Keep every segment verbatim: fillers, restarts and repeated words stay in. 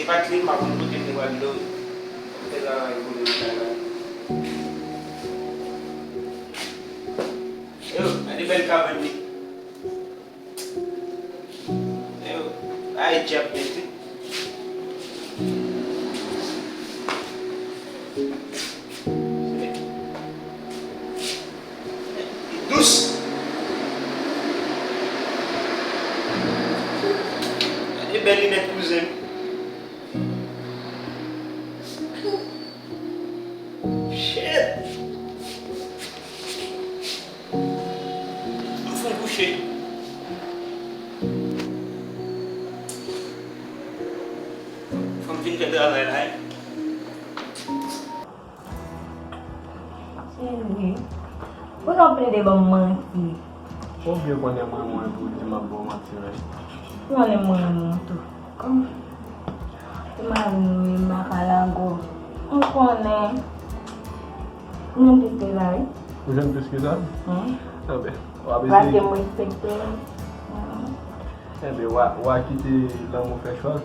Bat li, m pa konn kote m te pral dlo. Fè travay pou li nan kay la. Yo, gade bèl kabann li. Yo, ay djab nèt wi. Li dous. Gade bèl linèt kouzen m. Shit! Anfen kouche. Fò m fin fè travay la, wi. Cheri, poukisa w plede ban m manti? Ou byen konnen mwen renmen w epi w di m ap ba w manti, wi. Ou konnen mwen renmen w tou. Kòm se mari m, wi, m pa ka lage w. M konnen. Ou jwenn plis ke sa, wi. Ou jwenn plis ke sa? Wi. Anben, w ap eseye. Paske m respekte w. Enben, w a, w a kite lanmou fè chwa l.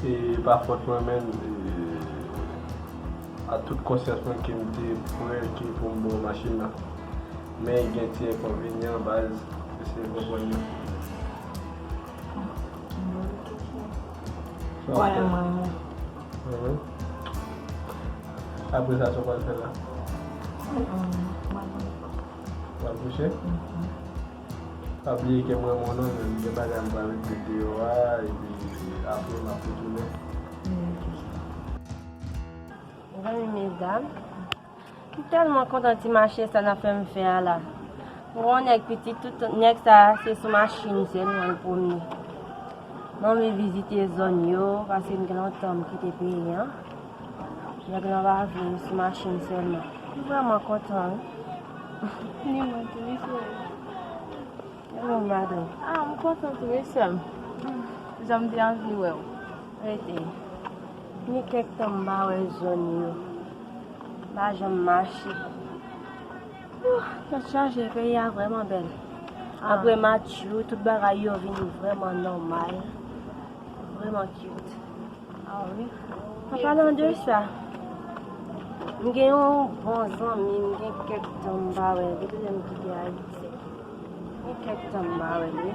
E pa fòt mwen menm, e, a tout konsyans mwen ke m te prè ke pou m ba w machin nan. Men gen ti enkonvenyan, baz, eseye konprann yo. Konnen mwen menm. Mhm. Apre sa, sa w pral fè la? Mm, mm, mwen konn. W ap kouche? Mhm. Pa bliye ke m renmen w non, men m gen bagay m pral regle deyò a, epi apre m ap retounen. Zanmi medam, m tèlman kontan ti mache sa n ap fè m fè a la. M gen yon nèg pitit, tout nèg sa se sou machin sèlman l pwomne. M anvi vizite zòn yo, paske m gen lontan m kite peyi an. Nèg lan pa vle, sou machin sèlman. M vrèman kontan wi. Ni mwen tou wi, cheri. Hello, madanm. Ah, m kontan tou wi, sè m. Jan m te anvi wè w. Rete. Ni kèk tan m pa wè zòn yo. M pa janm mache. Ouh, tèt chaje, peyi a vrèman bèl. Ah. Apre match yo, tout bagay yo vin vrèman nòmal. Vrèman cute. Ah wi. An palan de sa, m gen yon bon zanmi m, gen kèk tan m pa wè l, depi lè m kite Ayiti. Gen kèk tan m pa wè l, wi.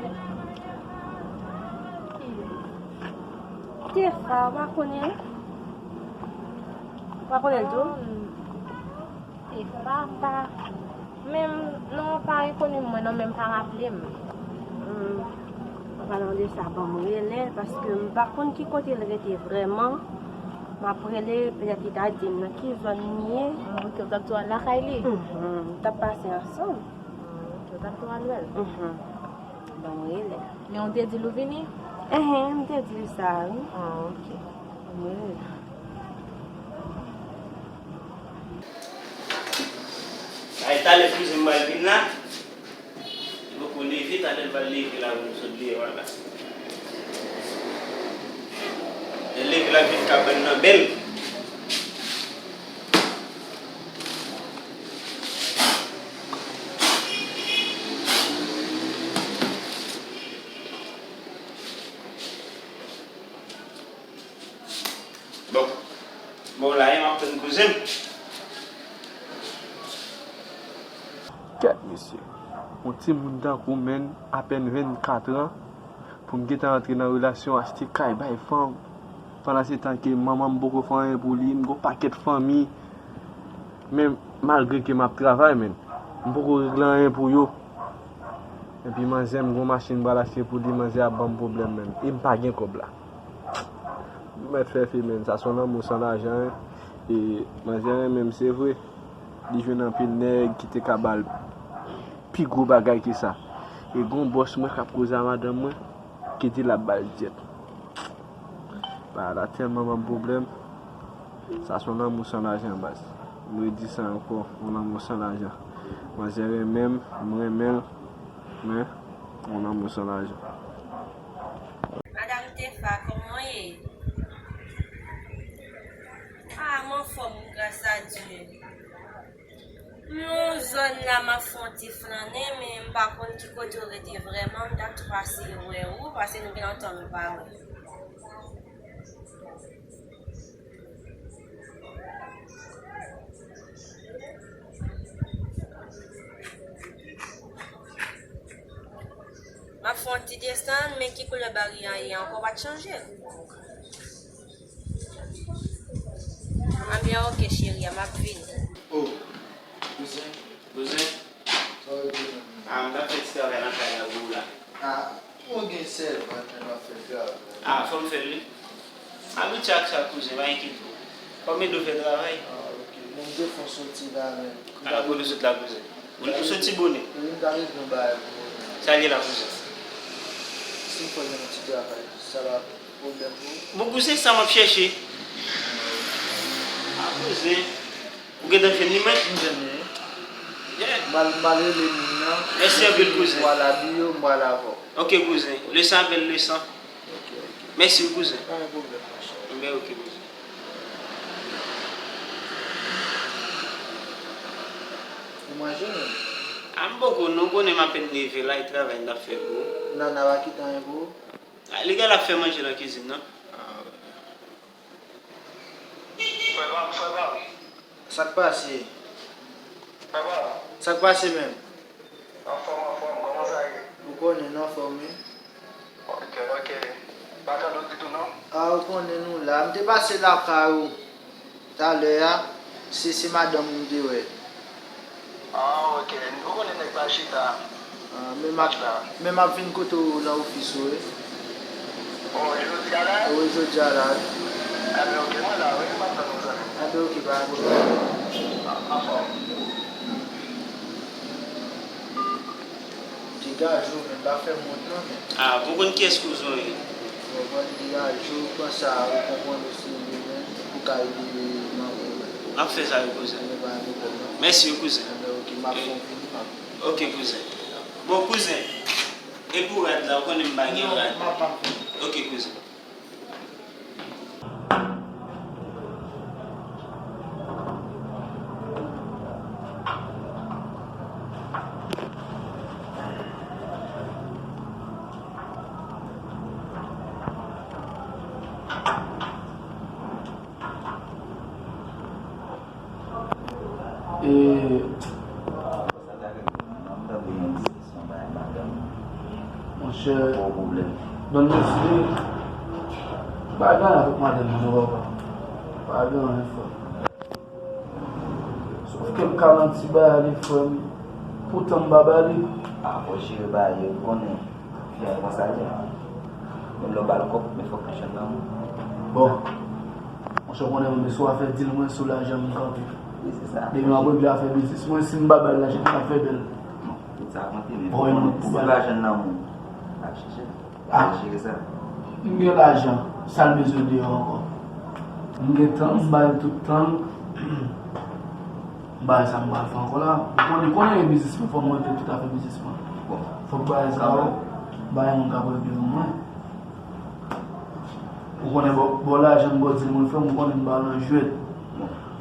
Tefa, ou pa konnen l? Ou pa konnen l tou? Tefa, m pa, men m, non, pa rekoni mwen non, men m pa raple m. Hmm. An palan de sa, ban m rele l, paske m pa konn ki kote l rete vrèman. M ap rele, petèt li ta di m nan ki zòn li ye. Hmm, ok, ou t ap tou al lakay li? Mhm, m t ap pase ansanm. Hmm, ok, ou t ap tou al wè l? Mhm. Ban m rele l. Men ou te di l ou vini? Enhen, m te di l sa, wi. Ah, ok. Ban m rele l. Ay, talè kouzen m pral vin la. Li poko leve, talè l pral leve la pou m sot deyò a la. Lè l leve la, vin kabann nan bèl. Bon. Bon, la, e m ap tann kouzen m. Kèt, mesye. Yon timoun tankou m, menn, apèn vennkat an, pou m gentan antre nan relasyon, achte kay, bay fanm. Pandan se tan ke manman m poko fè anyen pou li, m gon pakèt fanmi. Men, malgre ke m ap travay, menn, m poko regle anyen pou yo. Epi manzè m gon machin m pral achte pou li, manzè ap ban m pwoblèm, menn. E m pa gen kòb la. M mèt fè fi, menn, sa se yon lanmou san lajan, wi. E manzè renmen m, se vre. Li jwenn anpil nèg ki te ka ba l pi gwo bagay ke sa. E gon bòs mwen k ap koze a madanm mwen, ki di l ap ba l dyèt. Bagay la tèlman ban m pwoblèm. Sa se yon lanmou san lajan, baz. M redi sa ankò, yon lanmou san lajan. Manzè renmen m, m renmen l, men yon lanmou san lajan. Madam Tefa, kòman w ye? Ah, m anfòm, wi, gras a Dye. M nan zòn la, m ap fè yon ti flannen, men m pa konn ki kote w rete vrèman. M t ap tou pase wè ou, paske nou gen lontan nou pa wè. Ti Tristan, men ki koulè bari a ye ankò, pa t chanje l. Anben, oke, cheri, m ap vini. Oh, kouzen. Kouzen. Sa w di menm? Ah, m t ap fè ti travay nan kay la pou ou la. Ah, ou gen sèvant menm ap fè travay. Ah, fò m fè l wi. Abitye ak sa, kouzen, pa enkyete w. Fò m ede w fè travay. Ah, oke. Bon, m te fon soti la, men. Ala kote w sot la, kouzen. Ou, ou soti bonè. Wi, m ta bezwen bagay pou mwen. Sa l ye la, kouzen? Si m fè yon ti travay, sa pa pwoblèm pou ou? Bon, kouzen, sa m ap chèche. Ah, kouzen. Ou gentan jwenn li, mwen? M jwenn li, wi. Yeah. M al, m al rele moun nan. Mèsi anpil, kouzen. M pral abiye w, m pral avè w. Oke, kouzen. Lesan apèl lesan. Oke, oke. Mèsi wi, kouzen. Pa gen pwoblèm, monchè. Enben, oke, kouzen. Ou manje menm? A, m poko, non, konnen m apèn leve la, e travay m t ap fè pou ou. Nana pa kite anyen pou ou? A, li genlè ap fè manje nan kizin nan. Ah, wi. Frè pa m, frè pa m. Sa k pase? Frè pa m. Sa k pase menm? Anfòm, anfòm, kòman sa ye? Ou konnen, n anfòm, wi. Ok, ok. Pa tande w ditou, non? A, ou konnen nou la. M te pase lakay ou talè a. Se, se madanm ou m te wè. Ah, ok. Ou konnen nèg pa chita. Ah, men m ap, men m ap vin kote w nan ofis ou, wi. Oh, jodi a la? Wi, jodi a la, wi. Enben, ok, mwen la, wi, m ap tann ou, zanmi. Enben, ok, pa gen pwoblèm. Anfòm. Degaje w, men pa fè m wont non, men. Ah, bon, konn kiyès kouzen w ye? Bon, konn degaje w, pran sa, ou konprann ou serye, men, pou ka ede manman w. M ap fè sa wi, kouzen. Enben, pa gen pwoblèm non. Mèsi wi, kouzen. Enben, ok, m ap fè w vini, m ap. Ok, kouzen. Bon, kouzen, e pou rad la, ou konnen m pa gen rad. Non, m ap, m ap vini. Ok, kouzen. E, monchè, ban m eseye. Pa gen anyen avèk madanm nan non, papa. Pa gen anyen, frè. Sòf ke m ka nan ti bagay li, frè m. Poutan m pa ba li. A, fò jere bagay yo, ou konnen. Fi a konsa li ye. Menm lè w ba l kòb, men fòk li jwenn lanmou. Bon. Monchè, ou konnen mwen, sou afè dil mwen, sou lajan m kanpe. Wi, se sa. Depi m ap regle afè biznis mwen, si m pa ba l lajan, m ap fè bèl. Tout sa konte, men pou, pou lajan nan moun, n ap chèche. Ah. N ap jere sa. M gen lajan, sa l bezwen deyò ankò? M gen tan, m ba l tout tan. M ba l sa m pral fè ankò la. Ou konnen, konnen e biznis mwen, fò m regle tout afè biznis mwen. Bon. Fòk bagay sa yo, bagay moun k ap regle pou mwen. Ou konnen bò, bò lajan m, bò dil mwen, frè m, ou konnen m pa nan jwèt.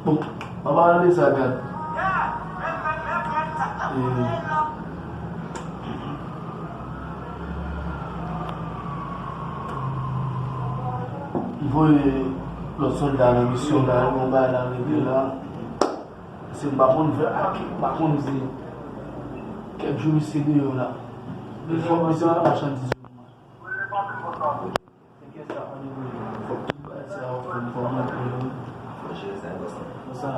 Bon, an palan de sa, gad. E, m voye lòt sòlda nan misyon la, yon bagay la regle la. Se m pa konn fè ak, m pa konn di. Kèk jou misye deyò la. Li fò misye pa machandiz yo. Fòk tout bagay sa yo fè m kòmanse. Fò jere sa, bòs la. Konsa.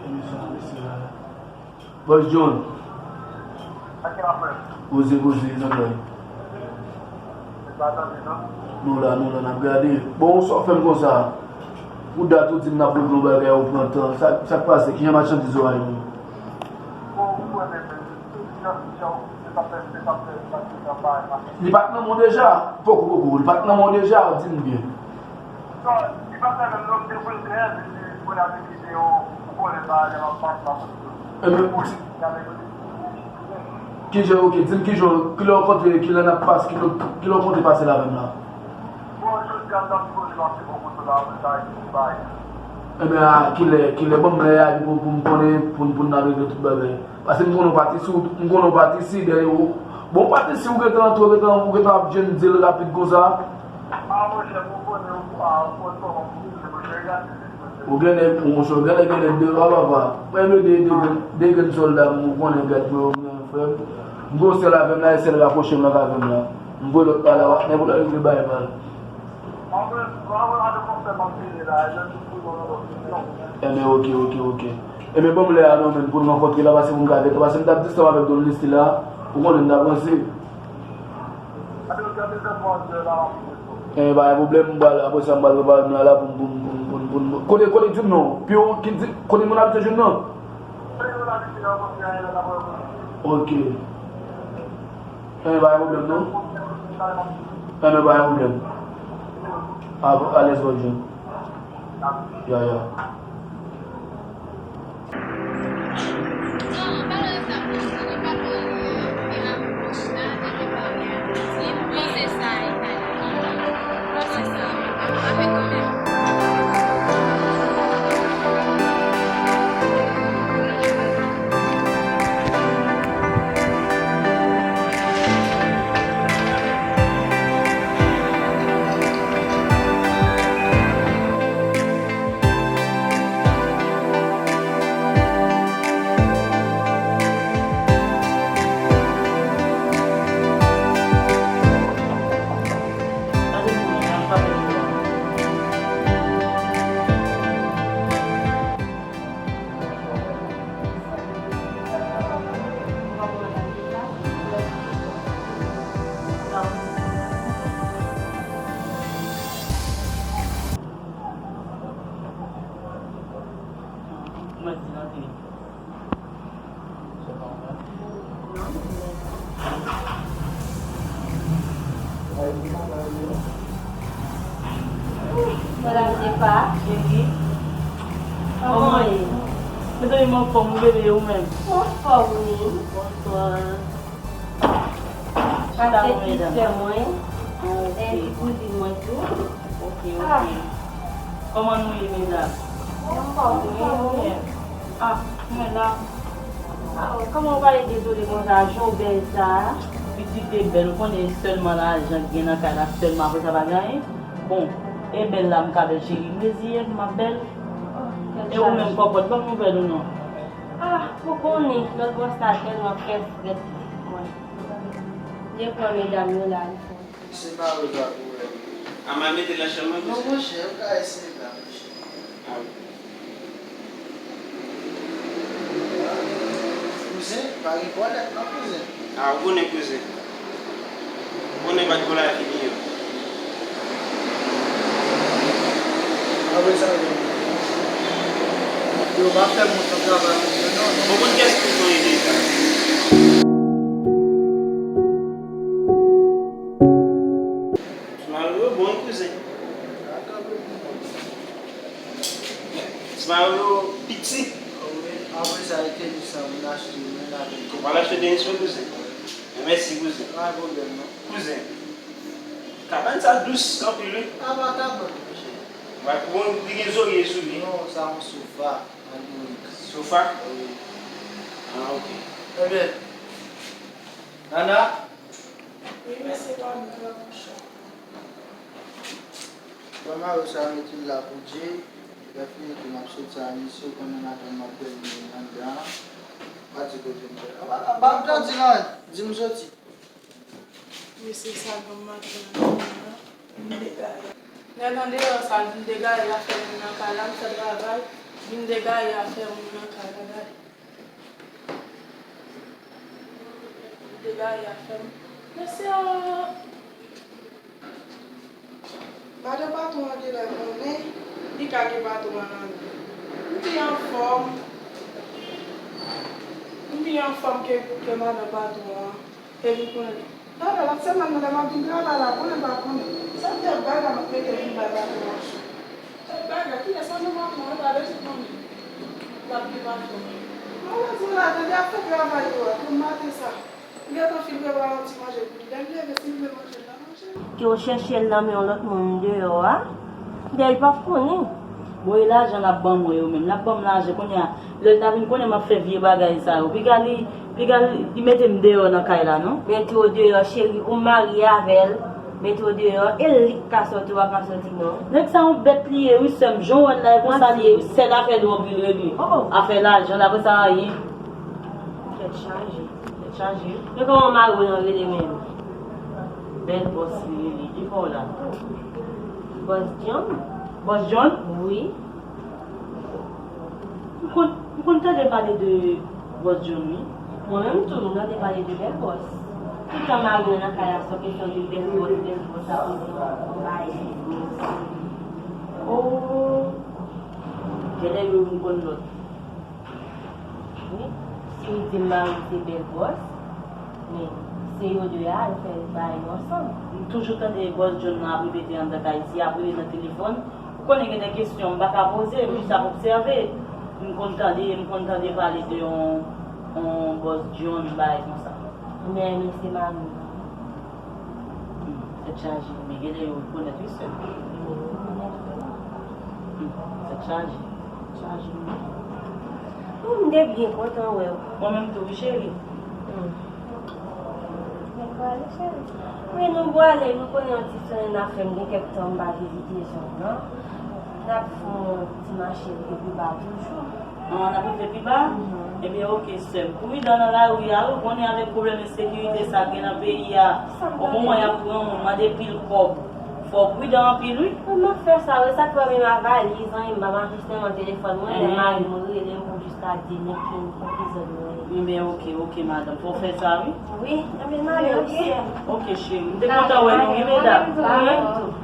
Emisyon ap mesye la. Bòs John. Poze, poze, zantray. Nou la, nou la, n ap gade. Bon, sa w fè m konsa? Pou dat ou di m n ap regle yon bagay, ou pran tan. Sa, sa k pase? Kijan machandiz yo a ye menm? Li pa t nan men w deja? Poko, poko. Li pa t nan men w deja? Di m byen. Ebyen, kijan, ok, di m kijan, kilè w konte, kilè n ap pase, kilè, kilè w konte pase la menm la? Ebyen, a kilè, kilè, ban m lè a pou, pou m konnen, pou, pou n al regle tout bagay. Paske m konnen w pati si, m konnen w pati si, dèyè w. Bon, w pati si, ou gentan antre, ou gentan, ou gentan ap jwenn dil rapid konsa. Ou gen nèg, monchè, ou gen nèg, gen nèg devan, papa. Mwen, de, de, de, de grenn sòlda, m konnen gad mwen yo, mwen. M gen yon sèl avè m la, e sèl rapwoche m nan k avè m la. M voye lòt pa la, w ap men pou l al regle bagay pa l. Enben, oke, oke, oke. Enben, ban m lè a non, menm, pou n rankontre la, paske pou m ka vèt, paske m t ap diskite avèk Don Lesly la, ou konnen m t ap ranse. Enben, pa gen pwoblèm, m pral, apre sa, m pral prepare m la, la, pou m, pou m, pou m, pou m, pou m, kote, kote, di m non, pi w, ki di, kote moun abite jwenn nan? Ok. Enben, pa gen pwoblèm, non? Enben, pa gen pwoblèm. A, alèz, bòn jwenn. Ya, ya. Madanm Zefa, cheri. Kòman w ye? Mezanmi, m anfòm wi, bebe, e ou menm? M anfòm wi. Bonswa. Sa se ti sè mwen, e ti kouzin mwen tou. Ok, ok. Kòman nou ye, medam? Anfòm, wi, ou menm? Ah, mwen la. Ah, kòman w pale dezole konsa, jan w bèl sa? Pitit e bèl, ou konnen sèlman lajan k gen nan kay la, sèlman, apre sa pa gen anyen. Bon, e bèl la m ka bèl, cheri, m reziye m, m ap bèl. E ou menm, kòkòt, ban m nouvèl ou non. Ah, ou konnen, lòt bò sa tèlman fè frèt, pitit mwen. Lè pran medam yo la, li fè. Se pa ou pa pou wè. A m al mete l nan chanm mwen, non, monchè, ou ka eseye la, monchè. Ah, wi. Kouzen, pa gen pwòblèm, non, kouzen. Ah, ou konnen, kouzen. Ou konnen pa t gen lavi li yo. Apre sa, yo pa fè moun nan travay pou yo, non, non. Ou konn kiyès kouzen w ye deja? Ti Mario bon, wi, kouzen. Ti Mario piti. Apre sa, e tenis sa, mwen achte, mwen lave. Ou pral achte tenis pou kouzen? Mèsi, kouzen. Pa gen pwoblèm, non. Kouzen, kabann sa dous anpil, wi. A pa kabann, monchè. Bon, li gen zorye sou li. Non, sa yon sofa, Mario. Sofa? Wi. Ah, ok. Ebyen, Nana? Wi, mesye, pa mwen, monchè. Bon, Mario, sa mete l la pou Dje. Lè fini tou, m ap soti a misye, ou konnen madanm m ap bèl anndan an. Pa di kote m bèl. Ba, ba, ba m pèdi nan, di m soti. Mesye, sa granm maten an la, vin degaye. Nèg an deyò sa, vin degaye afè moun nan kay la, m fè travay, vin degaye afè moun nan kay la, gade. Degaye afè m. Mesye, oh! Madan patwon an genlè konnen li ka gen patwon an nan li. M pi anfòm, m pi anfòm ke, ke madan patwon an. Epi konnen. Dada, l ap sèlman nan lè m ap vin travay la, konnen l pa konnen. Se tèt bagay m ap mete vin bay patwon an. Tèt bagay, kiyès madan patwon an, e pa depi konnen l ap gen patwon. Malèz mwen la, tande ap fè travay yo a, pou maten sa. M gentan fin prepare yon ti manje pou li. Lè m leve, si m vle manje, l ap manje. Ke w chèche l nan men yon lòt moun deyò a. Dayè, l p ap konnen. Bon, e lajan l ap ban mwen yo menm. L ap ban m lajan kounye a. Lè l ta vin konnen m ap fè vye bagay sa yo. Piga li, piga li, li mete m deyò nan kay la, non? Mete w deyò, cheri. Ou marye avè l. Mete w deyò. E li k ka sòti, w pa ka sòti, non. Nèg sa yon bèt li ye, wi, sè m. Jan w wè l la, e konsa li ye. Sèl afè dwòg li l regle. Afè lajan l, apre sa, anyen. Tèt chaje. Chaje. Men kòman mari w nan rele menm? Bèl bòs li rele. Li pa w la. Bòs John? Bòs John? Wi. M konn, m konn tande pale de bòs John, wi. Mwen menm tou, m tande pale de bèl bòs. Tout tan mari mwen nan kay la, se yon kesyon de bèl bòs, bèl bòs, ap di m bagay bèl bòs. Oh! Genlè yo youn konn lòt. Wi, si w di m mari w se bèl bòs, men se yo de a, yo fè bagay yo ansanm. M toujou tande bòs John nan ap repete anndan kay isi, ap rele nan telefòn. Ou konnen gen de kesyon m pa ka poze, m jis ap obsève. M konn tande, m konn tande pale de yon, yon bòs John, bagay konsa. Men, men se mari m. Hmm, tèt chaje, men genlè yo rekonèt wi sè m. Hmm, tèt chaje. Chaje. Oh, m te byen kontan wè w. Mwen menm tou wi cheri. Hmm. Mwen prale cheri. Wi, nou prale, nou konnen yon ti sonnen n ap fè, m gen kèk tan m pa vizite zòn nan. N ap fè yon ti mache rive pi ba toujou. An, n ap rive pi ba? Mhm. Ebyen, oke, sè m. Pridan nan lari a, wi, ou konnen avèk pwoblèm ensekirite sa k gen nan peyi a, o moman y ap pran moun, mande pil kòb. Fò w pridan anpil, wi. Wi, m ap fè sa, wi, sa k fè menm a valiz, anyen, m pa mache sèlman telefòn mwen, lè mari m rele m pou jiska di m ki, ki zòn mwen ye. Ebyen, oke, oke, madanm, fò w fè sa, wi. Wi, ebyen, m ale, oke. Oke, cheri, m te kontan wè nou, wi, medam. Wi.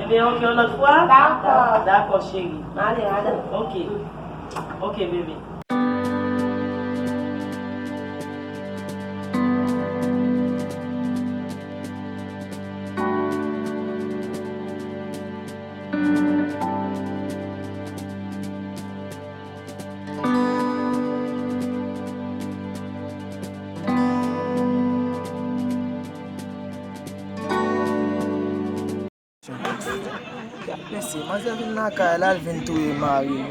Ebyen, oke, yon lòt fwa? Dakò. Dakò, cheri. M ale, madanm. Oke. Ok, bebe. Mesye, manzè vin lakay la, l vin touye mari m.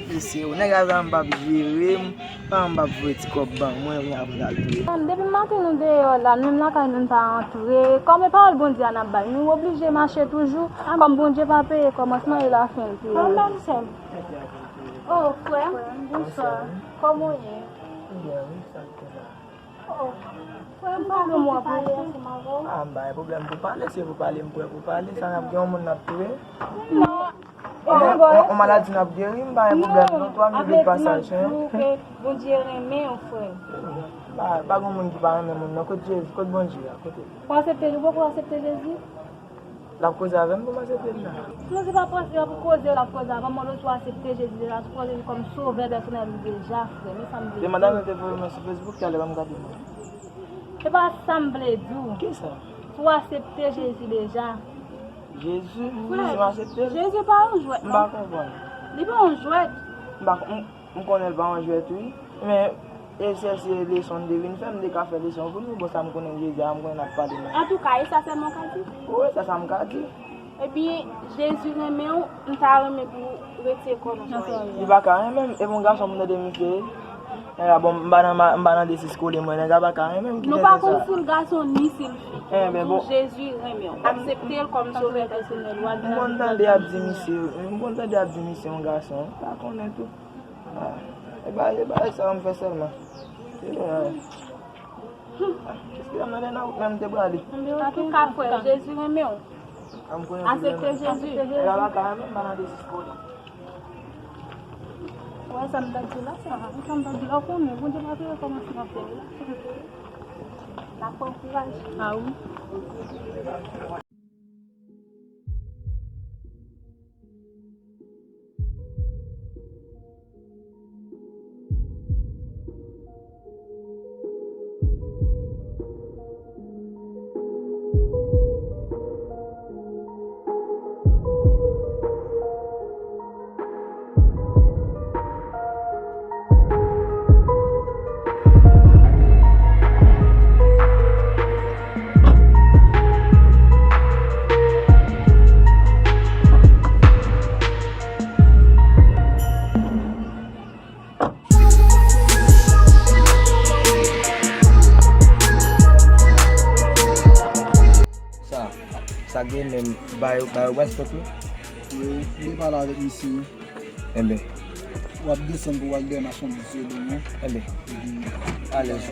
Mesye, nèg la vrèman p ap jere m, vrèman p ap voye ti kòb ban mwen, wi, apre l al touye. Depi maten nou deyò la, menm lakay nou n pa antre. Kòm e pawòl Bondye a n ap bay, nou oblije mache toujou. Kòm Bondye pa peye kòmansman e lafen l peye. Amen, sè m. Oh, frè m, bonswa. Kòman w ye? Byen, wi, sa l te la. Oh, frè m, pale, m te pale ansanm avè w. Ah, m pa gen pwoblèm pou pale, se pou pale m prè pou pale, sa n ap gen yon moun n ap touye. Non. On, on, on maladi n ap geri, m pa gen pwoblèm non, twa mil goud pasaj, hein. Bondye renmen w, frè m. Pa, pa gen moun ki pa renmen moun non, kote Jezi, kote Bondye a, kote l? Ou aksepte, ou poko aksepte Jezi? L ap koze avè m pou m aksepte l la. Non, se pa panse, se pa pou koze l ap koze avè m, mwen lòt ou aksepte Jezi deja, ou koze li kòm sovè pèsonèl ou deja, frè m, e sa m vle di. Demann Daniel te voye mwen sou Facebook, talè ban m gade non. Se pa sa m vle di w. Kisa? Ou aksepte Jezi deja. Jezi? Frè, si m aksepte l? Jezi pa yon jwèt non. M pa konprann. Li pa yon jwèt. M pa konprann. M konnen l pa yon jwèt wi, men e sèl se leson m te vin fè, m te ka fè leson pou nou, bon sa m konnen Jezi a, m konnen n ap pale nan. Antouka, e sa sèlman w ka di? Wi, se sa m ka di. Ebyen, Jezi renmen w, m ta renmen pou w retire kò w nan sa w ye. Li pa ka renmen m, e bon gason m tande misye ye. Nèg la, bon, m pa nan, m pa nan de sis kole mwen, nèg la pa ka renmen m, ki nèg sa? Nou pa konn si l gason ni si l fi. Enben, bon. Jezi renmen w. Aksepte l kòm sovè pèsonèl ou a. M konn tande y ap di misye, m konn tande y ap di misye yon gason, m pa konnen tou. Ah, e bagay, e bagay sa yo m fè sèlman. Se bagay. Ah, eskize m, nan, nan wout menm te prale. Antouka, frè, Jezi renmen w. Ah, m konnen Jezi renmen m. Aksepte Jezi. E la, la, kanmenm, m pa nan de sis kole. Ou wè sa m t ap di la, sa, sa m t ap di la, ou konnen, Bondye pa vle kòmanse nan fè la. N ap pran kouraj. Ah wi. Sa, sa gen menm, ba yo, ba yo respè tou. Wi, m te pale avèk misye wi. Enben. W ap desann pou w al dèyè machandiz yo demen. Enben. Alèz.